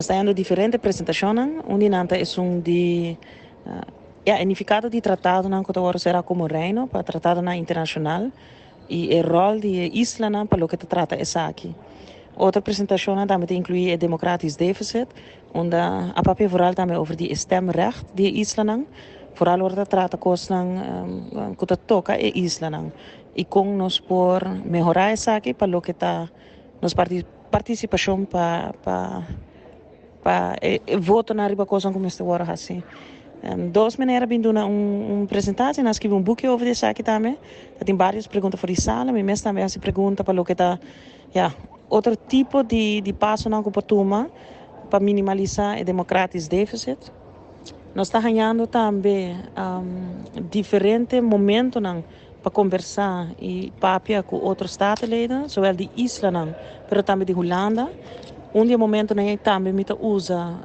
Nos ta hayando diferente presentacionnan, un di nan ta esun di ya e nificado di tratadonan cu ta worde cera como Reino pa tratadonan internacional y e rol di e islanan pa loke ta trata esaki. Otro presentacionnan tambe ta inclui e democratisch deficit, unda a papia vooral tambe over di e stemrecht di e islanan, vooral ora ta trata cosnan cu ta toca e islanan y con nos por mehora esaki pa loke ta nos participacion pa pa pa e votonan riba cosnan cu mester worde haci. Dos meneer a bin duna un presentatie, nan a scribi un buki over di esaki tambe. Ta tin varios pregunta for di sala, mi mes tambe a haci pregunta pa loke ta ya otro tipo di di pasonan cu por tuma pa minimalisa e democratisch deficit. Nos ta hañando tambe diferente momentonan pa conversa y papia cu otro statenleden, zowel di islanan pero tambe di Hulanda. Un di e momentonan ey tambe mi ta usa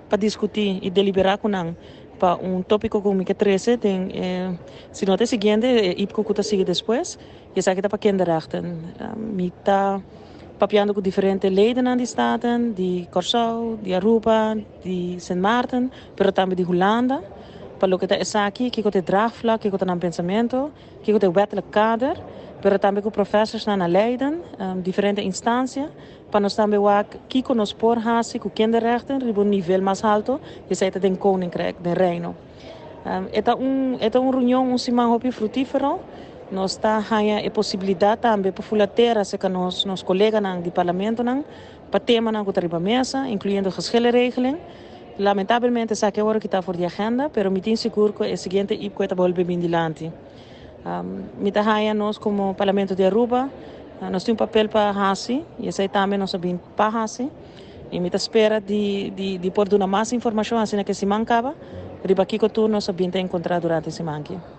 pa discuti y delibera cu nan pa un topico cu mi ke trece den e, si no ta e siguiente, e IPCO cu ta sigui despues, y esaki ta pa kinderrechten. Mi ta papiando cu diferente ledennan di Staten, di Corsou, di Aruba, di Sint Maarten, pero tambe di Hulanda, pa loke ta esaki, kico ta e draagvlak, kico ta nan pensamento, kico ta e wettelijk kader, pero tambe cu professorsnan na Leiden, diferente instancia, pa nos tambe wak kico nos por haci cu kinderrechten riba un nivel mas halto, y esey ta den Koninkrijk, den Reino. E ta un e ta un reunion, un siman hopi frutífero. Nos ta haña e posibilidad tambe pa fula tera cerca nos nos coleganan di parlamentonan pa temanan cu ta riba mesa, incluyendo geschillenregeling. Lamentabelmente esaki awor a kita for di agenda, pero mi tin sigur cu e siguiente IPCO e ta bolbe bin dilanti. Mi ta haña nos como Parlamento di Aruba, nos tin un papel pa haci y esey tambe nos a bin pa haci. Y mi ta spera di di di por duna mas informacion asina cu e siman caba riba kico tur nos a bin ta encontra durante e siman aki.